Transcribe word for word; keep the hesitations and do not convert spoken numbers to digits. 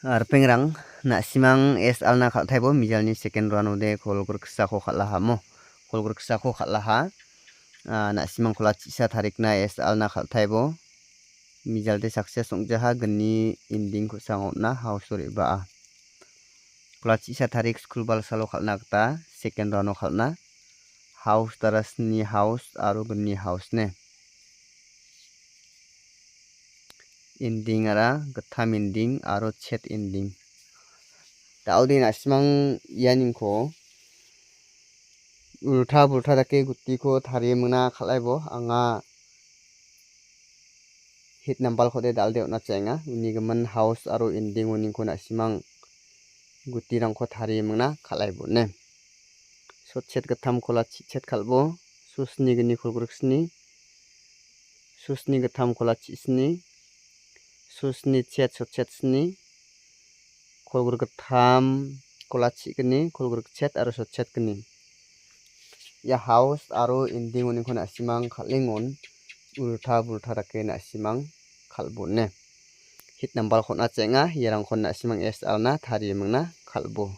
Ripengrang, na·simang S R-na kal·taibo mijalni second round-ode kol griksako kal·aha mo. Kol griksako kal·aha. Ah, na·simang kola chisa tarikna S R-na kal·taibo. Mijalte success ong·jaha gni ending kosang on·a house-o re·baa. Kola chisa tarik skul balsalo kal·na gita second round-o kal·na. House dara sni house aro gni house ne. Ending-ara gittam ending aro chet ending. Da·ode na·simang ianingko ulta bulta dake gutiko tarie mingna kal·aibo anga hit nambalkode dal·de on·achaenga. Uni gimin house aro ending-oningko na·simang gutirangko tarie mingna kal·aibo ne. Sotchet gittam kola chichet kal·bo, susni gni kolgriksni, susni gittam kola chisni, susni chet sotchet sni, kolgrik gittam kola chigni, kolgrik chet aro sotchet gni. Ia house aro ending-oningko na·simang kal·engon ulta bulta dake na·simang kal·bone. Hit nambalko on·achaenga, iarangkon na·simang S R-na tarie mingna kal·bo.